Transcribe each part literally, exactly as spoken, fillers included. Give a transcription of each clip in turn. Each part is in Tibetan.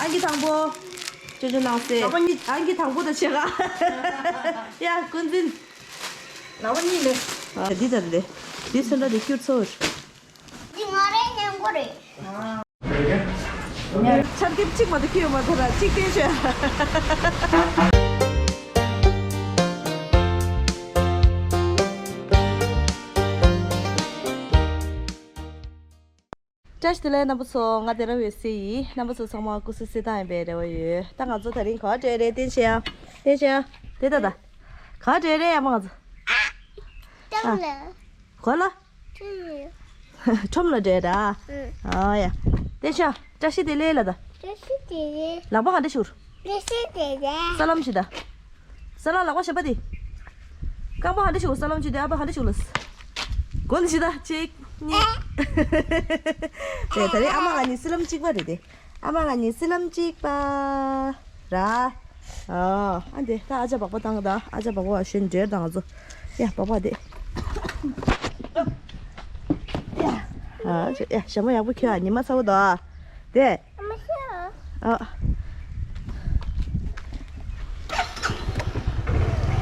ཨང་ཀི་དང་པོ། ཅོ་ཅོ་ནང་སེ། ལག་པ་གཉིས། ཨང་ཀི་དང་པོ་དང་ཕྱེད་ཀ་ཡ་ཀུན་འཛིན། ལག་པ་གཉིས་ལས། ཨ་འདི་ད་འདི་འདི་ཚོན་ཁྲ་འདི་སྐྱུར་ཚོ། འདི་ང་རའི་སྙན་གོ་རེད། ཆར་ཁེབས་གཅིག་མ་གཏོགས་ཁྱེར་ཡོང་མ་ཐུབ་ར་གཅིག་སྟེར་ཤོག་བཀྲ་ཤིས་བདེ་ལེགས་རྣམ་པ་ཚོ། ང་དེ་ར་འོད་ཟེར་ཡིན། རྣམ་པ་ཚོ་ཚང་མ་སྐུ་གཟུགས་གསལ་ཐང་ཡིན་པའི་རེ་བ་ཡོད། ད་ང་ཚོ་དེ་རིང་ག་པར་འགྲོ་ཡ་རེད། བསྟན་ཆོས་ཡ། བསྟན་ཆོས་ཡ། དེ་ད་ད། ག་པར་འགྲོ་ཡ་རེད་ཡ་མ་ང་ཚོ། ཨ། ག་ལ། ཁྲོམ་ལ་འགྲོ་ཡ་ར། ཨ་ཡ། བསྟན་ཆོས་ཡ། བཀྲ་ཤིས་བདེ་ལེགས་ལ་ད། བཀྲ་ཤིས་བདེ་ལེགས། ལག་པ་ག་འདྲ་ཞུ། བཀྲ་ཤིས་བདེ་ལེགས། ས་ལམ་ཞིག་ད། ས་ལ་ལག་པ་ཞབས་པ་དེ། རྐང་པ་ཧ་འདྲ་ཞིག་ས་ལམ་ཅིག་དེ། ཨ་ཕ་ཧ་འདྲ་ཞིག་ལ། གོ་ནི་ཞིག་ད་གཅིག་གཉིས། དེ་ད་རེས་ཨ་མ་ང་གཉིས་སི་ལམ་གཅིག་པ་རེད་དེ། ཨ་མ་ང་གཉིས་སི་ལམ་གཅིག་པ་ར། ཨ་ཨ་འདི་ད་ཨ་ཅག་སྦག་སྦག་བཏང་ད། ཨ་ཅག་སྦག་སྦག་ཞོན་འདྲེར་དང་ང་ཚོ། ཡ་སྦག་སྦག་དེ། ཡ་ཨ་ཅག་ཡ་ཞྭ་མོ་ཡག་པོ་ཁྱོད་ཨ་ཉི་མ་ཚ་བོ་དོ་དེ། ཨ།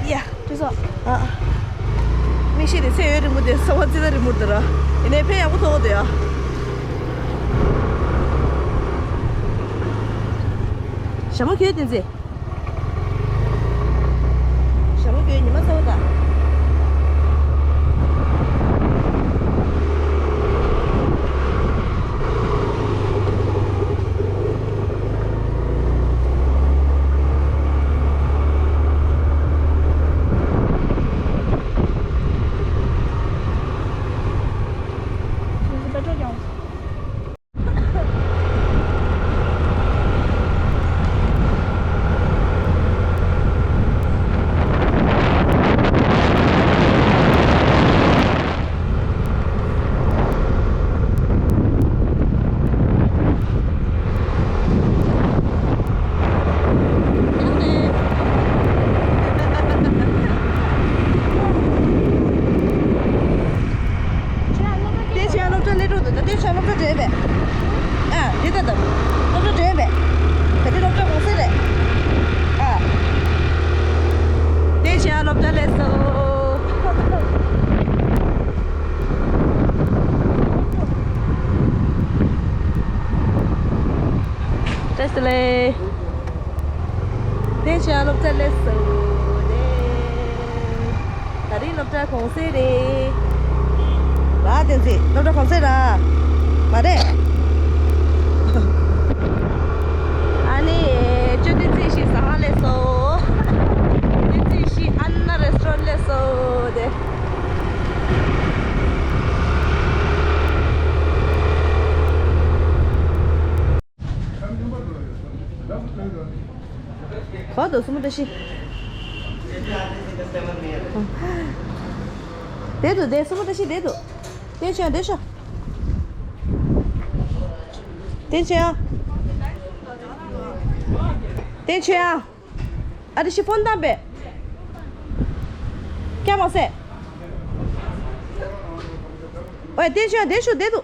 ཡ། ཅི་སོ། ཨ། མིག་ཤེལ་དེ་ཚད་ཡོད་རིང་པོ་དེ་ས་བ་ཙི་ད་རིང་པོ་དེ་ར། ཡིན་ནའི་ཕན་ཡག་པོ་ཐོགས་དེ་ཡ། ཞྭ་མོ་ཁྱོད་དེ་ཚེ། ཞྭ་མོ་ཁྱོད་ཉི་མ་ཚ་བོ་ད། དེ་ཆོས་སློབ་གྲྭ་སླེབས་འགྲོ་འདུག་ད་དེ་ཆོས་སློབ་གྲྭ་འགྲོ་ཡས་པས། ཨ་དེ་ད་ད། སློབ་གྲྭ་འགྲོ་ཡས་པས། ད་དེ་སློབ་གྲྭ་གུང་སེང་རེད། ཨ། དེ་ཆོས་སློབ་གྲྭ་སླེབས་སོང་། བཀྲ་ཤིས་བདེ་ལེགས། དེ་ཆོས་སློབ་གྲྭ་སླེབས་སོང་། ད་རིང་སློབ་གྲྭ་གུང་སེང་རེད། ལ་བསྟན་འཛིན་སློབ་གྲྭ་གུང་སེང་ར། མ་རེད། ཨ་ནི་ཅོ་བསྟན་འཛིན་ཤི་ཟ་ཁང་སླེབས་སོང་། བསྟན་འཛིན་ཤི་ཨན་ན་རེ་སི་ཊོ་རན་སླེབས་སོང་དེ། ག་དུ་སུ་མོ་ཏོ་ཤི། དེ་དུ་དེ་སུ་མོ་ཏོ་ཤི་དེ་དུ། དེ་ཆོས་དེ་ཤོ། དེ་ཆོས། དེ་ཆོས། ཨ་དེ་ཤི་ཕོན་བཏང་པས། ཀྱ་མ་སེ། ཨོ་དེ་ཆོས་དེ་ཤོ་དེ་དུ།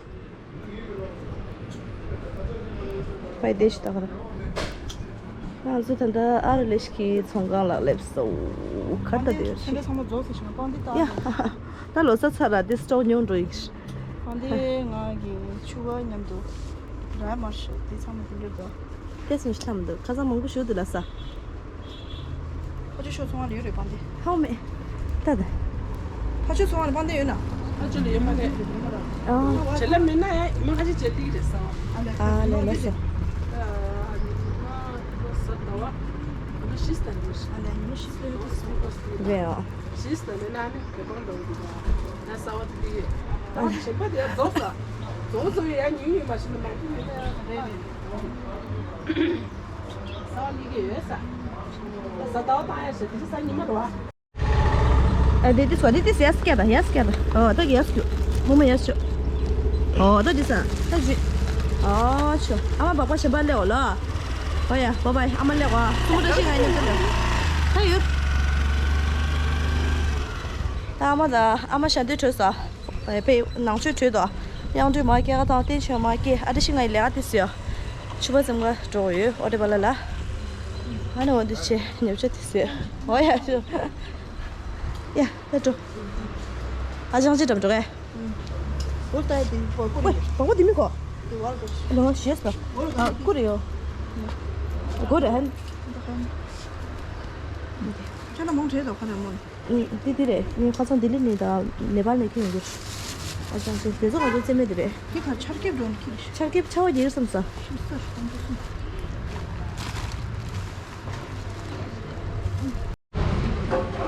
ཕའི་དེ་ཤི་ད་ག་ར། ང་ཚོ་ད་ལྟ་ཨ་རུ་ལེ་ཤི་ཀི་ཚོང་ཁང་ལ་སླེབས་སོང་། ག་རེ་ད་དེ་ཡོད་ཤི། ད་ལོ་ས་ཚ་ར་དེ་སི་ཊོག་ཉུང་འགྲོ་ཡིན་ཤི། ཨ་འདི་ང་གི་ཕྱུ་པ་མཉམ་དུ་ར་མར་ཤི་དེ་ཚང་མ་དེ་འདྲ་འདུག་ཏེས་མི་ཤི་ཐམ་འདུག་ཁ་སང་མང་པོ་ཞུ་འདུག་ལ་ས། ཕ་ཆུ་ཤོག་ཚོང་བ་ལ་ཡོད་རེད་པ་འདི། ཧའོ་མེ། ད་ད། ཕ་ཆུ་ཚོང་བ་ལ་པ་འདི་ཡོད་ན། ཕ་ཆུ་ལ་ཡོད་མ་རེད། ཨ། བྱེད་ལ་མེད་ན་ཡང་ཉི་མ་ཁ་ཤས་བྱེད་ལྟ་གི་རེད་ས། ཨ་ལས་ལས་སོ། ཉི་མ་གསར་ཟླ་བ། ཉི་མ་བཞི་ཙམ་རེད། ཨ་ལས་ཉི་མ་བཞི་ཙམ་ཡོད་དུས་སོང་། རེད་ཨ། བཞི་ཙམ་མེད་ན་ནི་བེ་ཀོང་འདྲ་བོ་འདུག་ག་ཡང་གསར་བ་དེ་དེ་ཡོད། ཨ་ཞིམ་པ་དེ་ཡང་རྫོགས་ས། རྫོགས་རྫོགས་ཡོད་ཡང་ཉུང་ཉུང་མ་ཞིམ་ན་མང་པོ་མེད་ན་ཡང་རེད་རེད། ས་ལི་གི་ཡོད་ས། ས་ཟླ་བ་བཏང་ཡ་ཞེས་དེ་ས་ཉི་མ་རོ། ཨ་དེ་དེ་སོ་དེ་དེ་ཡས་སྐྱ་དང་ཡས་སྐྱ་དང་། ཨོ་ད་ཡས་སྐྱོ། མོ་མོ་ཡས་སྐྱོ། ཨོ་ད་དེ་ས་ད་ཞུ། ཨོ་ཆོ་ཨ་མ་བག་པ་ཞིམ་པ་ལེ་འོ་ལོ། ཨོ་ཡ་བ་བའི་ཨ་མ་ལེ་བ་སུ་མོ་ད་ཤི་ང་ཉམས་ད་ལེ། ད་ཡོད། ད་ཨ་མ་ད་ཨ་མ་ཞལ་འདོན་བྲོས་ས། ཨེ་པེ་ནང་ཆོས་བྲོས་དོ། དབྱངས་སྒྲོལ་མ་སྐྱེ་ག་དང་བསྟན་ཆོས་མ་སྐྱེ་ཨ་ད་ཤི་ང་ཡི་ལས་ཀ་དེ་སུ་ཡོད། ཕྱུ་པ་ཙམ་ག་འགྲོ་ཡོད། ཨོ་ཏེ་པ་ལ་ལ། ཨ་ནི་འོ་འདི་ཆེ་ཉབ་ཆ་དེ་སུས། ཨོ་ཡ་ཤོ། ཡ་ད་འགྲོ། ཨ་ཅང་ཅི་འགྲམ་འགྲོ་གས། ཨོ་ཏ་དེ་བ་ཀུ་རེ། བ་ཀུ་དེ་མི་གོ། དེ་བ་ཀུ་རེ། ལོ་ཤེས་སོ། ཨ་ཀུ་རེ་ཡོ། གོ་རེ་ཧན། ཁྱོད་ན་མོང་བྲེས་དོ་ཁ་ན་མོང་། ཨུ། ཏི་ཏི་རེད། ངས་ཁ་སང་ལྡི་ལི་ནས་དང་ནེ་པཱལ་ནས་ཁྱོད་ཡོང་རྒྱུ། ཨ་ཅང་ཅི་དེ་ཚོ་ང་ཚོ་རྩེད་མོ་དེ་རེད། འདི་ག་ཆར་ཁེབས་འགྲོ་ནི་ཁྱི་རེད། ཆར་ཁེབས་ཆར་པ་རྒྱག་བསམ་ས། ཤི་ས་རེད་ཁོང་ཚོ་སུ།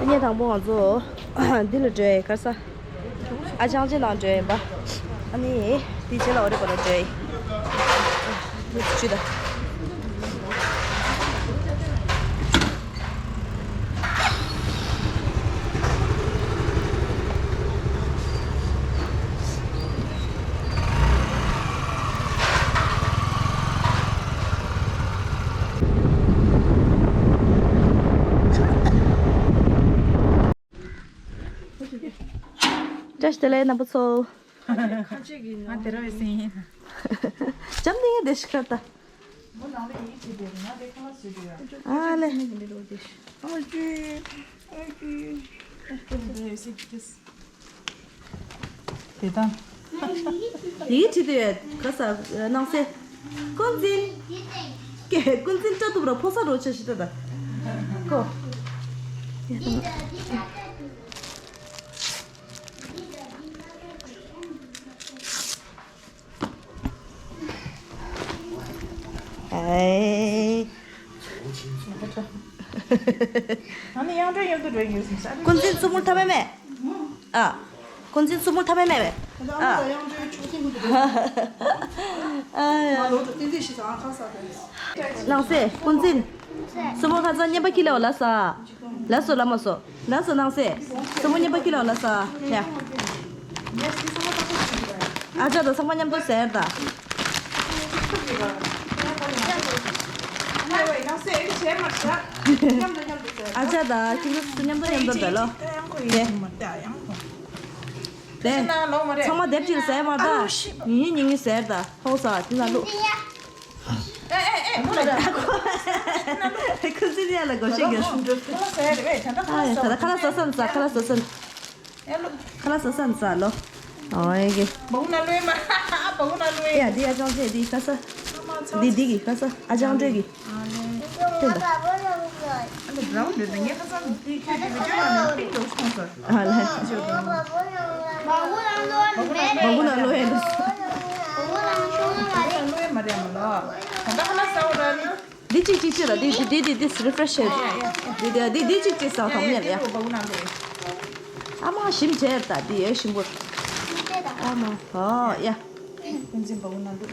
ངས་དང་པོ་ང་ཚོ་འདི་ལ་འགྲོ་ཡི་གར་ས། ཨ་ཅང་ཅི་ནང་འགྲོ་ཡིན་པ། ཨ་ནི་དེ་རྗེས་ལ་འོ་རེ་པ་ལ་འགྲོ་ཡི། ལུག་ཅུ་ད། བཀྲ་ཤིས་བདེ་ལེགས་རྣམ་པ་ཚོ། ཁ་ཅིག་གིས་ང་དེ་ར་བའི་སེང་ཡིན། འཇམ་ནི་ཡ་བདེ་ཤི་ཁར་ད། མོ་ནང་ལ་ཡིག་བྲིས་ཏེ་ང་དེ་ཁ་ལག་བཟོས་ཏེ་ཡོད། ཨ་ལེ། ཨ་ཅུ། ཨ་ཅུ། དེ་དང་། ཡིག་བྲིས་ཏེ་ཡོད་ག་ས་ནང་སེ། ཀུན་འཛིན། ཀེ་ཀུན་འཛིན་སྐྲ་གཏུབ་ར་ཕོ་ས་རོ་ཆ་ཤི་ད་ད། ཀོ། ཨེ། ཨ་ནི་གཡང་སྒྲོན་མཉམ་དུ་འགྲོ་ཡོད་ཟེར་ས། ཀུན་གཟིངས་བཙུན་མོ་ཐ་མེ་མེ། ཨ། ཀུན་གཟིངས་བཙུན་མོ་ཐ་མེ་མེ་བས། ཨ། ཨ་ཡ། ནང་སེ་ཀུན་གཟིངས། བཙུན་མོ་ཁ་སང་བསྙེན་པ་ཁྱི་ལ་བ་ལ་ས། ལ་སོ་ལ་མ་སོ། ལ་སོ་ནང་སེ། བཙུན་མོ་བསྙེན་པ་ཁྱི་ལ་བ་ལ་ས། ཡ། ཨ་ཅག་དང་ཚང་མ་མཉམ་དུ་ཟེར་ད། ཨ་ཅག་དང་ཁྱི་ལ་སུ་མཉམ་དུ་མཉམ་དུ་ད་ལོ། དེ། དེ། ཚང་མ་དེབ་ཅིག་ཟེར་མ་ད། ཉིན་ཉིན་ཉིན་ཟེར་ད། ཧོ་ས་དེ་ན་ལུ། ཨེ་ཨེ་ཨེ། ཁོ་ཚོ་ཡ་ལ་གོ་ཤེས་གི། ཨ་ཡ་ད་ཁ་ལག་ཟ་ས་ན་ཟ། ཁ་ལག་ཟ་ས་ན་ཟ། ཁ་ལག་ཟ་ས་ན་ཟ་ལོ། ཨོ་ཡ་གི། བ་གུ་ན་ལོས་མ། བ་གུ་ན་ལོས། ཡ་འདི་ཨ་ཅང་ཅེ་འདི་ཁ་ས། འདི་འདི་གི་ཁ་ས་ཨ་ཅང་ཏྲེ་གི། ཨ་ལེ། ཏེ་ད། ཨ་ལེ་འདྲ་བོ་འདྲ་འདྲ་ངས་ཁ་ས་འདི་ཁྱོད་ཀྱི་བི་ཌིའོ་ནང་ནས་ཁྱོད་ཀྱི་འདུག་སོང་ས། ཨ་ལེ། བ་གུ་ན་ལོས་ཡིན། བ་གུ་ན་ལོས་ཡིན། བ་གུ་ན་ལོས་མ་རེད་མ་ལོ། ད་ལྟ་ཁ་ལག་ཟ་འོ་ར་ནི། འདི་གཅིག་གཅིག་གཅིག་ལ་འདི་འདི་འདི་འདི་རི་ཕ་རེ་ཤི་ཡ། འདི་འདི་འདི་འདི་གཅིག་གཅིག་ཟ་དང་མཉམ་ཡ། ཨ་མ་ཞིམ་བྱས་ད་འདི་ཡ་ཞིམ་པོ། ཨ་མ་ཧོ་ཡ། ཀུན་གཟིངས་བ་གུ་ན་ལུ།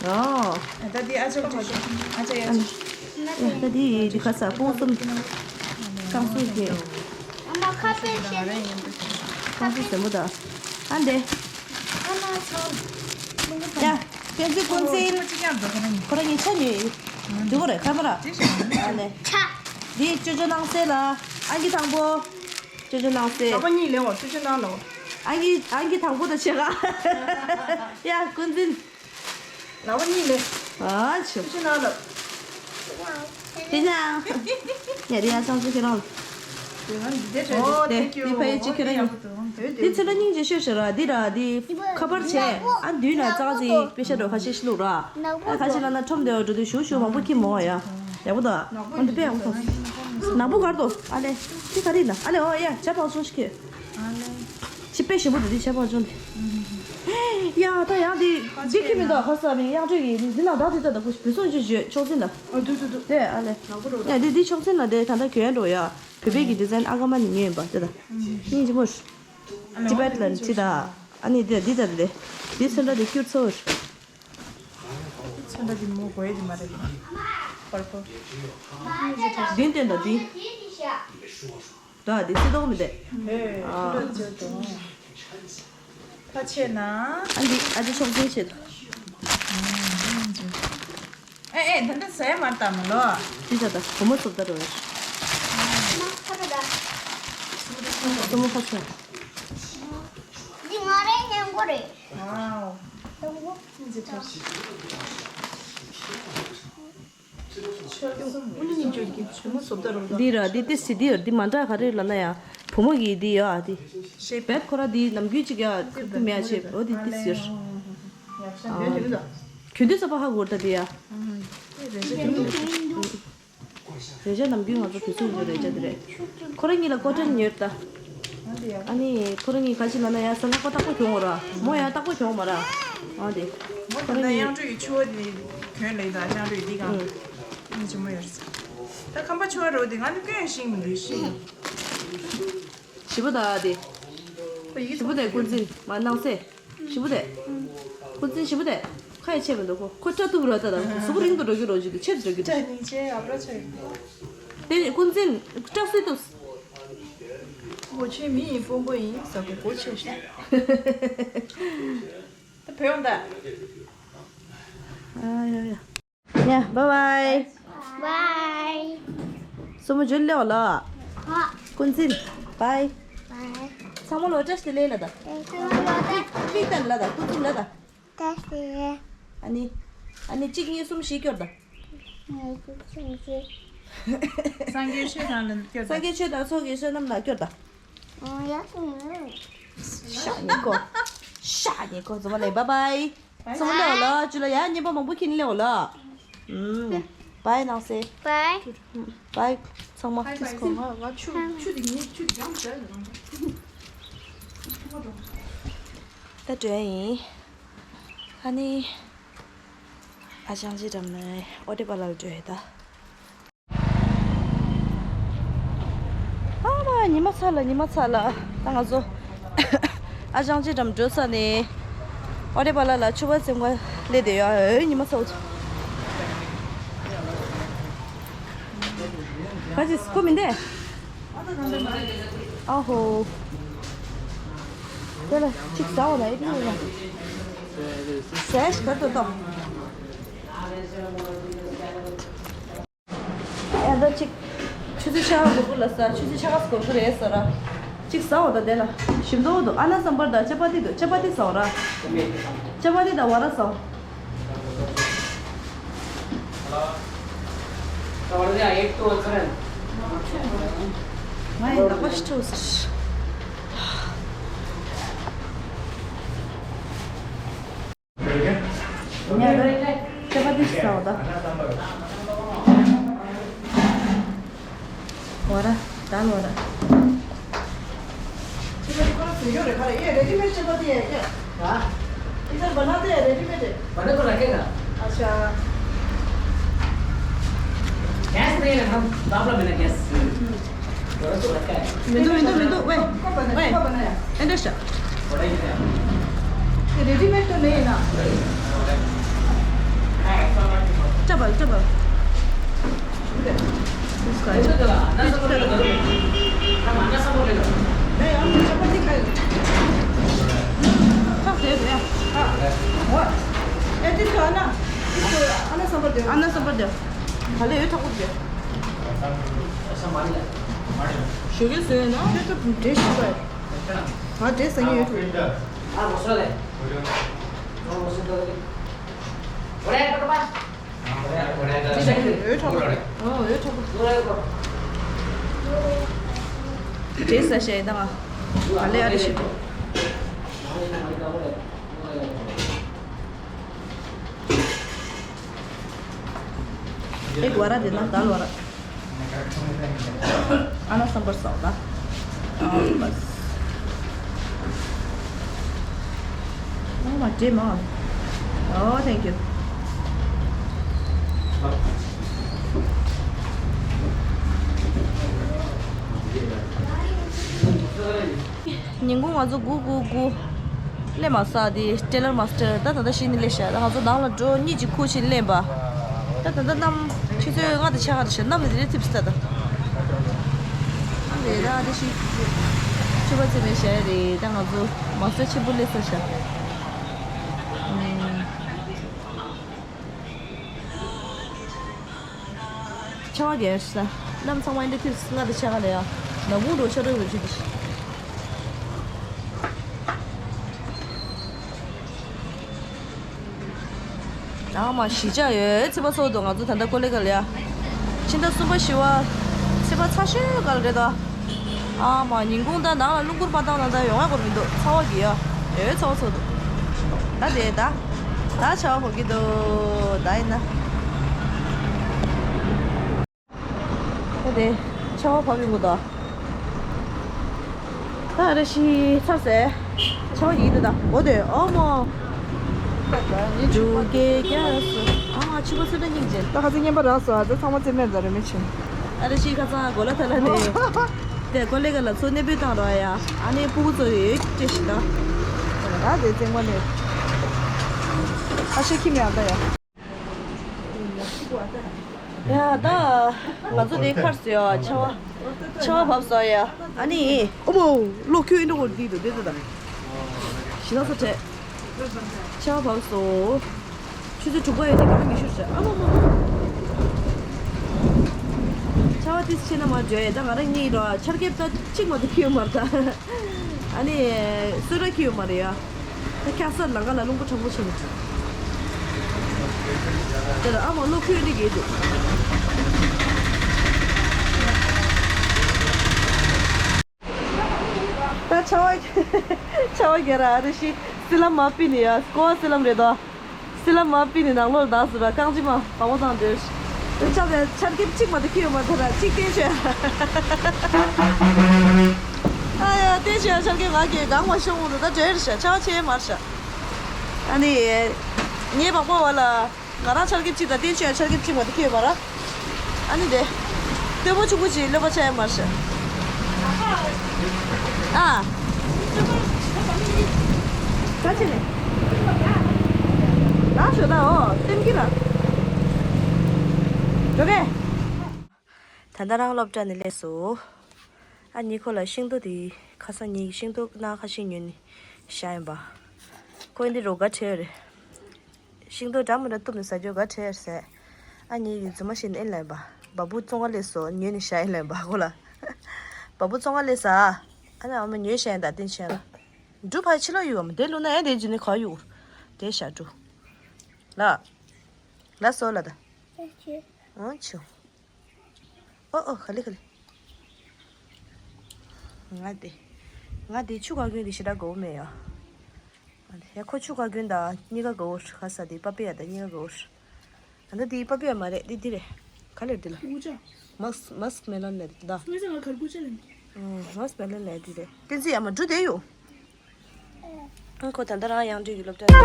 ཨོ། ད་འདི་ཨ་ཅག་ཅག་ཤོག་ཨ་ཅག་ཡ་ཅག་ད་འདི་འདི་ག་ས་སྤུན་གསུམ། རྐང་གསུམ་གྱི། ཨ་མ་ཁ་པེ་ཤེ། རྐང་གསུམ་ཟེར་མོ་ད། ཨ་འདི། ཨ་མ་ཚོ། ཡ། བསྟན་འཛིན་ཀུན་གཟིངས། ཁོ་རང་གཉིས་ཆ་ཉོས་ཡིན། འདི་གོ་རེད་ཁ་མ་ར། ཨ་ལེ། ཆ། འདི་ཅོ་ཅོ་ནང་སེ་ལ། ཨང་ཀི་དང་པོ། ཅོ་ཅོ་ནང་སེ། ལག་པ་གཉིས་ལེན་འོ་ཅོ་ཅོ་ནང་ལོ། ཨང་ཀི་ཨང་ཀི་དང་པོ་དང་ཕྱེད་ཀ་ཡ་ཀུན་འཛིན། ལག་པ་གཉིས་ལེན། ཨ་ཆུ། ཅོ་ཅོ་ནང་ལོ། དེ་ན། ཡ་རེ་ཡ་ཚང་ཚོ་ཁྱེད་རང་། ཨོ་དེ་དེ་ཕ་ཡུལ་གཅིག་ཁྱེད་རང་ཡིན། དེ་ཚེ་ལ་སྙིང་རྗེ་ཤོད་ཤོད་ར་འདི་ར་འདི་ཁ་པར་བྱས་ཨ་འདུས་ན་ཙག་ཙིག་པེ་ཤ་འགྲོ་ཁ་ཤས་ཤི་ལུག་ར། ཨ་ཁ་ཤས་ལ་ན་ཁྲོམ་དེ་བ་འགྲོ་དུས་ཞུ་ཞུ་མང་པོ་ཁྱི་མོ་ཡ། ཡག་པོ་ད། ཨོ་འདི་པེ་ཡག་པོ་ད། ནག་པོ་གར་དོ། ཨ་ལེ། ཁྱི་ག་རེ་ན་ཨ་ལེ་ཨོ་ཡ་ཇ་པག་ཅུང་ཤི་ཁྱི། ཨ་ལེ། ཁྱི་པེ་ཞིམ་པོ་འདུག་འདི་ཇ་པག་ཅུང་འདི། ཡ་ད་ཡང་འདི་འདི་ཁྱི་མི་འདུག་ཧ་ས་མི་གཡང་འགྲོས་ཀྱི་འདི་ན་ད་འདི་ད་ད་བུ་བུ་སོང་ཅི་ཞུ་ཆོག་སྲིད་ལ། ཨ་འདུག་འདུག་འདུག་དེ་ཨ་ལེ། ནག་པོ་འགྲོ། ཡ་འདི་འདི་ཆོག་སྲིད་ལ་དེ་ད་ད་གྱོན་འགྲོ་ཡ། བོད་པའི་གི་ཌི་ཛའིན་ཨ་ཀ་མ་ནི་ཉོས་ཡིན་པ་དེ་ད། སྙིང་རྗེ་མོ། ཊི་བེཊ་ལན་ཁྲི་ད། ཨ་ནི་དེ་འདི་ད་དེ། འདི་ཚོན་ཁྲ་དེ་སྐྱུར་ཚོར། ཚོན་ཁྲ་དེ་མོ་གོ་ཡ་དེ་མ་རེད། པར་པོ། མདུན་སྟོན་དང་འདི། ད་འདི་སི་ཏོག་མི་དེ། ཨ། ཕ་ཆེ་ན། ཨ་འདི་ཨ་ཅེ་ཆོག་སེ་ཆེ། ཨེ་ཨེ་ད་འདི་ཟས་མ་བཏང་མ་ལོ། འདི་ད་ད་བུ་མོ་ཚོ་ད་རོ། སོ་མོ་ཁ་ཆེ། འདི་ང་རའི་སྙན་གོ་རེད། ཝའོ། སྙན་གོ། སྙན་གོ་ཆེ། འདི་ར་འདི་ཏི་སི་འདི་ཡོད་འདི་མ་འདྲ་ག་རེ་ལབ་ན་ཡང་བུ་མོ་གི་འདི་ཡོད་ཨ་འདི། བེད་ཁོ་ར་འདི་ནམ་རྒྱུན་གཅིག་ཡ་ཁུག་མེད་ཨ་ཆེ་འོ་འདི་ཏི་སི་ཡོད། ཁྱོད་འདི་ས་པ་ཧ་གོ་ད་འདི་ཡ། རེ་ཆ་ནམ་རྒྱུན་ང་ཚོ་དུས་ཚོད་ཀྱི་རེ་ཆ་དེ་རེད། ཁོ་རང་གཉིས་ལ་ཀོ་ཊན་ཉོས་ད། ཨ་ནི་ཁོ་རང་གཉིས་ག་ཅི་ལབ་ན་ཡ་ས་ལ་ཁོ་རྟག་པར་གྱོན་འོ་ར། མོ་ཡ་རྟག་པར་གྱོན་མ་ར། ཨ་དེ། མོ་ད་ལྟ་དབྱངས་སྒྲོལ་གྱི་ཕྱུ་པ་དེ་གྱོན་ལེ་ད་དབྱངས་སྒྲོལ་འདི་གང་། ཨ་ནི་ཆེན་མོ་ཡོད་རེད། ད་ཁམས་པ་ཕྱུ་པ་རོ་དེ་ང་ནི་སྐྱོན་ཤིང་མི་འདུག་ཤིང་། ཞི་བ་ད་དེ། ཞི་བ་དེ་ཀུན་འཛིན་མ་སྣང་སེ། ཞི་བུ་དེ། ཀུན་འཛིན་ཞི་བུ་དེ། ཁ་ཡ་ཆད་མི་འདུག་ཁོ་ཁོ་སྐྲ་གཏུབ་རོགས་ད་དང་གཟུགས་པོ་རིང་དུ་འགྲོ་རྒྱུ་རོགས་བྱེད་དུ་ཆེད་དུ་འགྲོ་རྒྱུ་དེ། སྐྲ་ནི་ཆེ་ཡག་རོ་ཆེ། དེ་ནི་ཀུན་འཛིན་སྐྲ་སུས་གཏུབ། གོ་ཆེ་མི་ཡིན་དཔོན་པོ་ཡིན་ཟ་གོ་གོ་ཆེ་ཤ། ད་བོད་ཡོང་ད། ཨ་ཡ་ཡ། ཡ། བཱའི་བཱའི། བཱའི། སོ་མོ་ཇོ་ལེའོ་ལ། ཧ། ཀུན་འཛིན། བཱའི། བཱའི། ཚང་མ་ལོ་བཀྲ་ཤིས་བདེ་ལེགས་ལ་ད། ཚང་མ་ལོ་བཀྲ། མིག་ལྟ་ལ་ད་ཀུན་འཛིན་ལ་ད། བཀྲ་ཤིས། ཨ་ནི། ཨ་ནི་གཅིག་གཉིས་གསུམ་བཞི་སྐྱོར་ད། ངས་ཀུན་འཛིན། སངས་རྒྱས་ཆོས་དང་ལ་སྐྱོར་ད། སངས་རྒྱས་ཆོས་དང་ཚོགས་ཀྱི་བསོད་ནམས་ལ་སྐྱོར་ད། ཨོ་ཡ་ཀུན། ཤ་ཉེ་གོ། ཤ་ཉེ་གོ་ཚང་མ་ལེ་བཱའི་བཱའི། ཚང་མ་ལེའོ་ལ་ཅུ་ལ་ཡ་ཉེ་པ་མང་པོ་ཁྱིན་ལེའོ་ལ། ཨུམ། བཱའི་ནང་སེ། བཱའི། བཱའི། ཚང་མ། ང་ང་ཆུ་ཆུ་དེ་ངས་ཆུ་དེ་རྒྱང་བྱས་ཡོད། ད་འགྲོ་ཡིན། ཨ་ནི། ཨ་ཅང་ཅི་འགྲམ་ནས་ཨོ་ཏེ་པ་ལ་འགྲོ་ཡོད་ད། ཨ་མ་ཉི་མ་ཚ་ལ་ཉི་མ་ཚ་ལ། ད་ང་ཚོ་ཨ་ཅང་ཅི་འགྲམ་འགྲོ་ས་ནས་ཨོ་ཏེ་པ་ལ་ལ་ཆུ་བ་ཚན་ཁ་སླེབས་བསྡད་ཡོད། ཨེ་ཉི་མ་ཚ་བོ་ཚོ། ག་ཅི་ཁོ་མིན་ཏེ། ཨ་ཧོ། དེ་ལ་ཅིག་ཟ་བ་ན་ཨེ་ཕི་ཡོད་ན། ཟས་ག་ཏོ་ཏོ། ཨ་ད་ཅིག་ཆུ་ཚོད་ཕྱེད་ཀ་འགོར་གི་ལ་ས། ཆུ་ཚོད་ཕྱེད་ཀ་འགོར་གི་རེད་ས་ར། ཅིག་ཟ་འོ་ད་དེ་ལ། ཞིམ་མདོག་འདུག་ཨ་ན་སམ་བར་དང་ཅ་པ་ཏི་འདུག་ཅ་པ་ཏི་ཟ་འོ་ར། ཅ་པ་ཏི་དང་བ་ར་ཟ་འོ། ང་ཡི་ལག་པ་ཤི་ཐུབ་ཟེར། ཉལ་ར། ཅ་པ་ཏི་ཞིག་ཟ་འོ་ད། འོ་ར། ད་ལོ་ར། ཅ་པ་ཏི་ཁོ་རང་བཟོས་ཡོད་རེད་ག་རེ། ཡེ་रेडीमेड ཅ་པ་ཏི་ཡེ་ཡེ། हाँ। इधर बनाते हैं रेडीमेड है। बने तो रखेगा। अच्छा। गैस नहीं है, हम बाबला मैंने गैस। थोड़ा तो रखा है। मिंदु, मिंदु, मिंदु, वे, कब बना-, वे। कब बनाया? एंडरस्टैंड। बड़ा ही है। ये रेडीमेड तो नहीं है ना? Double, double. उसका। हम अन्ना सांभर ले लो। नहीं, हम चपाती खाए। हाँ, दे दे। हाँ। और? ये तो खाना। इसको अन्ना सांभर दे। अन्ना सांभर दे। भले ये ठाकुर दे। ཞོགས་ཀས་བཟོས་ན་དེ་ཚོ་འབྲས་ཞིག་པ། ང་འབྲས་ཟ་མཁན་ཡོད་ཐུག་འོད་ཁྲོག་པོ། འོད་ཁྲོག་པོ། འབྲས་ཟ་ཤེས་ད་ང་། ང་ལས་ཨ་རི་ཤི། एक वाला देना, दाल वाला। आना सांभर सादा। हाँ, बस। मामा, जे मामा। Oh, thank you. ཉིན་གུང་ང་ཚོ་དགུ་དགུ་དགུ་སླེབས་མ་ས་དེ་ཊེ་ལར་མཱ་སི་ཊར་ད་ད་ལྟ་ཤི་ནི་སླེབས་ཤག་ད་ང་ཚོ་ནང་ལ་འགྲོ་གཉིད་ཅིག་ཁུག་ཕྱིན་སླེབས་པ། ད་ད་ལྟ་གནམ་ཆུ་ཚོད་ལྔ་དང་ཕྱེད་ཀ་རེད་ཤག་གནམ་ལ་དེ་རིང་འཚིབ་ས་ད། ཨ་ལས་ར་དེ་ཤི་ཆུ་བ་ཚེ་མེད་ཤག་རེད། ད་ང་ཚོ་མཱ་སི་ཊར་ཆེན་པོ་སླེབས་ས་ཤག་ཆར་པ་རྒྱག་ཤག་གནམ་ཚང་མ་འདི་དུས་སྔ་དང་ཆ་ག་ལ་ཡ། ནག་ཁུང་འགྲོ་ཆ་རོགས་རོགས་བྱེད་དུ། ཨ་མ་གཞིས་ཆགས་ཡོད་ཚེ་པ་ཚོ་དང་ང་ཚོ་ད་ལྟ་ཀོ་ལེ་ག་ལ་ཡ། ཕྱི་ཟླ་གསུམ་པ་བཞི་པ་ཚེས་པ་ཚ་ཤོས་སྐབས་རེད་ད། ཨ་མ་ཉིན་གུང་ད་ནང་ལ་རླུང་བུ་མ་བཏང་ན་ད་ཡོང་ཡག་སྐོར་མི་འདུག་ཚ་བ་གི་ཡ། ཨེ་ཚ་བ་ཚ་བ་འདུག་ད་དེ་ད་ད་ཆར་པ་བབས་ཀྱི་འདུག་ད་ཡིན་ན། ད་དེ་ཆར་པ་བབས་ཡོང་གི་འདུག་ད་རེ་ཞིག་ཚར་ཟེར། ཆར་པ་ཡིན་འདུག་ད་འོ་དེ་ཨ་མ། འབྲུག་རྒྱལ་རྒྱལ་སུ། ཨ་མ་ཕྱུ་པ་ཚོ་ད་སྙིང་རྗེ། ད་ཁ་ཚ་བརྙན་པ་རག་སོང་ཨ། ད་ཚང་མ་རྩེད་མོ་རྩེ་རོལ་མོ་བྱེད། ཨ་རེ་ཞིག་ཁ་ཚང་གོ་ལ་ཐ་ལ་དེ། དེ་ཀོ་ལེ་ག་ལ་ཚོ་གནས་སྤོས་བཏང་རོགས་ཡ། ཨ་ནི་ཕྲུ་གུ་ཚོ་ཡོད་ཅེས་ཤིག་ད། ད་དེ་རྩེད་མོ་ནས། ཨ་ཤེ་ཁྱི་མེད་ཨ་ད་ཡ། ཡ་ད། ང་ཚོ་དེ་ཁར་སོ་ཡ་ཆར་པ། ཆར་པ་བབས་སོང་ཡ། ཨ་ནི། ཨོ་མོ། གློག་ཁྱོད་ཨིན་འདྲ་གོ་འདི་འདུག་འདི་འདུག་ད། ཞི་ན་ས་བྲལ། ཆར་པ་བབས་སོང་། ཆུ་ཚོད་དྲུག་པ་ཡོད་དེ་གང་ཉི་ཤུ་རེད། ཨ་མ་མ་མ། ཆར་པ་ཏིས་ཆེ་ན་མ་འཇོ་ཡ། ད་ང་རང་གཉིས་རོ་ཆར་ཁེབས་ད་གཅིག་མ་གཏོགས་ཁྱེར་ཡོད་མ་རེད་ད། ཨ་ནི་སོས་ར་ཁྱེར་ཡོད་མ་རེད་ཡ། ད་ཁྱ་ས་ལང་ཀ་ལ་རླུང་བུ་དྲག་པོ་ཆེ་ནི། དེ་ལ་ཨ་མ་གློག་ཁྱོད་ནི་གས་འདུག་ད་ཆར་པ་ཆར་པ་རྒྱག་ར་ཨ་རེ་ཞིག་སི་ལམ་མ་པི་ནི་ཡ། སྐོར་བ་སི་ལམ་རེད་དོ། སི་ལམ་མ་པི་ནི་ནང་ལོགས་ལ་བདག་ཟེར་བ་རྐང་གཅིག་མ་བག་མོ་བཏང་འདོད། དེ་ཆ་བའི་ཆར་ཁེབས་གཅིག་མ་དེ་ཁྱེར་ཡོད་མ་ཐལ་ར་གཅིག་བསྟན་ཤོད། ཨ་ཡ་བསྟན་ཤོད་ཡ། ཆར་ཁེབས་ང་གི་གང་མ་ཤོང་འོང་དུ་ད་འདྲེར་ཤ་ཆར་པ་ཆེ་མར་ཤ། ཨ་ནི། ངའི་བག་པ་བ་ལ། ང་རང་ཆར་ཁེབས་གཅིག་དང་བསྟན་ཆོས་ཆར་ཁེབས་གཅིག་མ་དེ་ཁྱེར་བ་ར། ཨ་ནི་དེ། སྟོན་པ་ཆུང་ངུ་ཞིག་སློབ་པ་ཆགས་ཡ་མར་ཤ། ཨ། ད་ཕྱིན་ནས། ད་ཞོ་ད་འོ་སེམས་ཀྱི་ར། འགྲོ་གས། ད་ལྟ་རང་སློབ་གྲྭ་ནས་སླེབས་སོ། ཨ་ནི་ཁོ་ལ་ཤིང་ཏོག་དེ་ཁ་སང་ཉིན་ཤིང་ཏོག་སྣ་ཁ་ཤས་ཉོས་ནས་བཞག་ཡིན་པ། ཁོ་འདི་རོ་ག་བྲལ་རེད། ཤིང་ཏོག་འདྲ་མི་འདྲ་གཏུབ་ནས་ཟ་རྒྱུ་ག་བྲལ་ཟེར། ཨ་ནི་ཡི་རྫུན་མ་བཤད་ནས་ཨེ་ལབ་པ། བ་སྤུ་བཙོང་ག་སླེབས་སོ་ཉོས་ནས་བཞག་ཨེ་ལབ་པ་ཁོ་ལ། བ་སྤུ་བཙོང་ག་སླེབས་ས། ཨ་ནི་ཨ་མ་ཉོས་བཞག་ཡིན་ད་བསྟན་ཆེན་ལ། འབྲུ་ཕར་ཕྱི་ལོགས་གཡུག་གམ་དེ་བླུགས་ན་ཨེ་དེ་རྗེས་ནས་ག་གཡུག་དེ་བཞག་འབྲུ། ལ། ལ་སོ་ལ་ད། ཨང་ཆུ། ཨོ་ཨོ་ག་ལེ་ག་ལེ། ང་དེ། ང་དེ་ཆུ་ག་གྱོན་དེ་ཞེ་དྲག་དགའ་བོ་མེད་ཡ། ཡ་ཁོ་ཆུ་ག་གྱོན་དང་གཉིས་ཀ་དགའ་བོ་ཁ་ས་དེ་པ་པི་ཡ་དང་གཉིས་ཀ་དགའ་བོ། ཨ་ད་དེ་པ་པི་ཡ་མ་རེད་དེ་དེ་རེད། ག་ལེ་དེ་ལ། ཀུ་ཅ། མག་མག་མེ་ལོན་ལེ་དེ་ད། སོ་ཡི་ས་ང་གར་ཀུ་ཅ་ལེ། མག་མེ་ལོན་ལེ་དེ་རེད། བསྟན་འཛིན་ཡ་མ་འབྲུ་དེ་ཡོད། ཁོ་ད་ལྟ་རང་ཡང་འདྲི་གི་སློབ་གྲྭ་ནས།